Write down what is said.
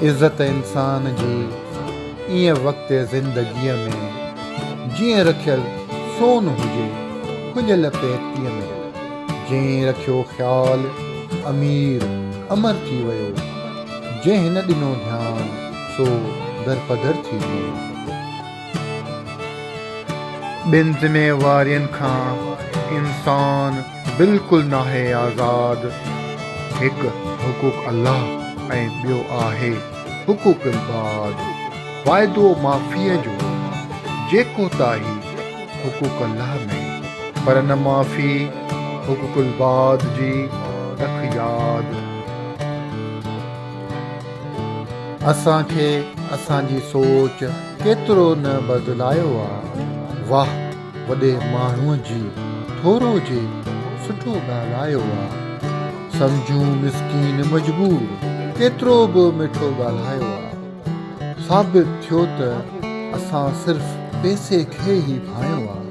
عزت انسان جي ائين وقت زندگيء ۾، جيئن رکيل سون هجي کليل پيتيء ۾. جنهن رکيو خيال امير امر ٿي ويو، جنهن نه ڏنو ڌيان سو درپدر ٿي ويو. ٻن ذميوارين کان انسان بلڪل ناهي آزاد، هڪ حقوق الله ۽ ٻيو آهي حقوق العباد. واعدو معافيء جو جيڪو تاهي حقوق الله ۾، پر نه معافي حقوق العباد جي رک ياد. اسان کي اسان جي سوچ ڪيترو نه بدلايو آ. واھ وڏي ماڻهوء جي ٿورو جي سٺو ڳالهايو آ. سمجهون مسڪين مجبور ڪيترو به مٺو ڳالهايو آ. ثابت ٿيو ته اسان صرف پئسي کي ئي ڀانيو آ.